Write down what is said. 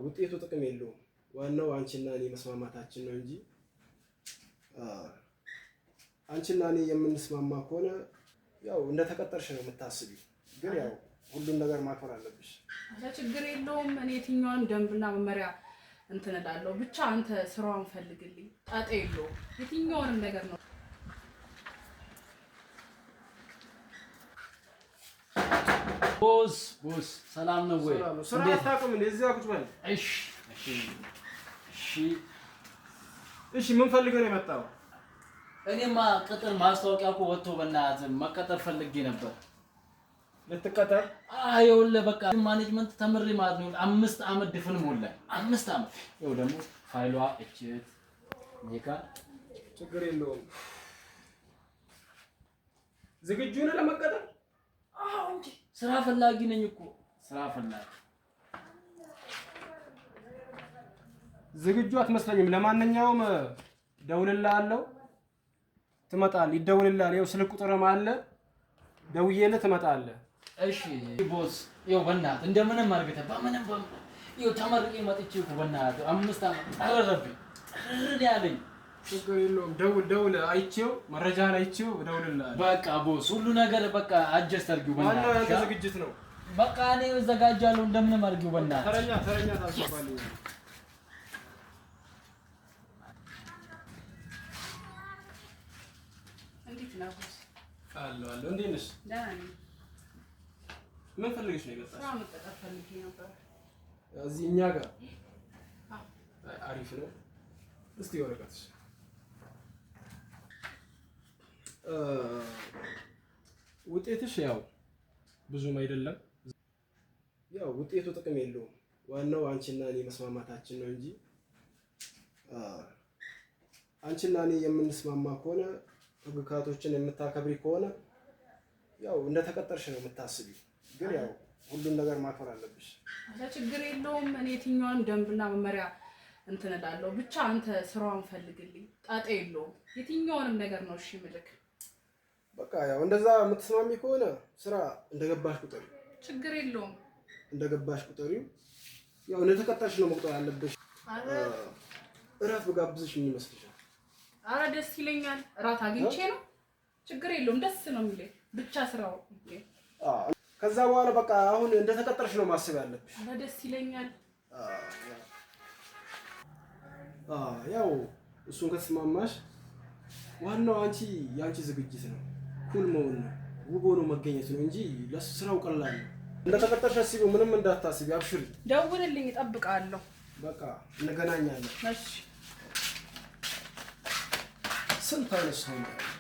ውጤቱ ጥቅም የለውም። ዋናው አንቺና እኔ መስማማታችን ነው እንጂ አንቺና እኔ የምንስማማ ከሆነ ያው እንደተቀጠርሽ ነው የምታስቢው። ግን ያው ሁሉን ነገር ማክበር አለብሽ። ኧረ ችግር የለውም። እኔ የትኛዋን ደንብና መመሪያ እንትን እላለሁ። ብቻ አንተ ስራዋን ፈልግልኝ፣ ጣጣ የለውም። የትኛውንም ነገር ነው። Boss boss፣ ሰላም ነው ወይ? ስራ አታውቅም እንዴ? እዚያ ቁጭ በል። እሺ እሺ እሺ እሺ። ምን ፈልገህ ነው የመጣው? እኔማ ቅጥር ማስታወቂያ እኮ ወጥቶ በእናትህ መቀጠር ፈልጌ ነበር። ልትቀጠር? ይኸውልህ በቃ management ተምሬ ማለት ነው 5 ዓመት ድፍን ሞላኝ። 5 ዓመት። ይኸው ደግሞ ፋይሏ እችት ኔካ። ችግር የለውም። ዝግጁ ነህ ለመቀጠር? አዎ እንጂ ስራ ፈላጊ ነኝ እኮ፣ ስራ ፈላጊ። ዝግጁ አትመስለኝም። ለማንኛውም ደውልልሃለሁ፣ ትመጣለህ። ይደውልልሃል። ይኸው ስልክ ቁጥርም አለ፣ ደውዬልህ ትመጣለህ። እሺ boss፣ ይኸው በእናትህ እንደምንም አድርገህ በምንም በምንም ይኸው ተመርቄ መጥቼ እኮ በእናትህ 5 ዓመት ጠረረብኝ፣ ጥርር ያለኝ። ችግር የለውም። ደውል ደውል፣ አይቼው መረጃህን አይቼው እደውልልሃለሁ። በቃ boss፣ ሁሉ ነገር በቃ adjust አድርጊው ዋናው በእናትህ። ያንተ ዝግጅት ነው። በቃ እኔ እዘጋጃለሁ፣ እንደምንም አድርጊው በእናትህ። ተረኛ ተረኛ ታስገባልኝ። እንዴት ነህ boss? አለሁ አለሁ። እንዴት ነሽ? ደህና ነኝ። ምን ፈልገሽ ነው የመጣሽ? ስራ መቀጠር ፈልጌ ነበር። እዚህ እኛ ጋር አሪፍ ነው። እስቲ ወረቀትሽ። ውጤትሽ ያው ብዙም አይደለም። ያው ውጤቱ ጥቅም የለውም። ዋናው አንቺና እኔ መስማማታችን ነው እንጂ አንቺና እኔ የምንስማማ ከሆነ፣ ህግጋቶችን የምታከብሪ ከሆነ ያው እንደተቀጠርሽ ነው የምታስቢው። ግን ያው ሁሉን ነገር ማክበር አለብሽ። ኧረ ችግር የለውም። እኔ የትኛዋን ደንብና መመሪያ እንትን እላለሁ። ብቻ አንተ ስራዋን ፈልግልኝ፣ ጣጣ የለውም። የትኛውንም ነገር ነው እሺ ምልክ። በቃ ያው እንደዛ የምትስማሚ ከሆነ ስራ እንደገባሽ ቁጠሪው። ችግር የለውም። እንደገባሽ ቁጠሪው። ያው እንደተቀጠርሽ ነው መቁጠር ያለብሽ። ኧረ እራት ብጋብዝሽ ምን ይመስልሻል? ኧረ ደስ ይለኛል። እራት አግኝቼ ነው። ችግር የለውም። ደስ ነው የሚለኝ ብቻ ስራው። ከዛ በኋላ በቃ አሁን እንደተቀጠርሽ ነው ማሰብ ያለብሽ። ኧረ ደስ ይለኛል። ያው እሱን ከተስማማሽ ዋናው አንቺ የአንቺ ዝግጅት ነው፣ cool መሆን ነው፣ ውብ ሆኖ መገኘት ነው እንጂ ለሱ ስራው ቀላል ነው። እንደተቀጠርሽ አስቢው፣ ምንም እንዳታስቢ፣ አብሽሪ። ደውልልኝ፣ እጠብቃለሁ። በቃ እንገናኛለን። እሺ። ስንት አይነት ሰው ነው ያለው?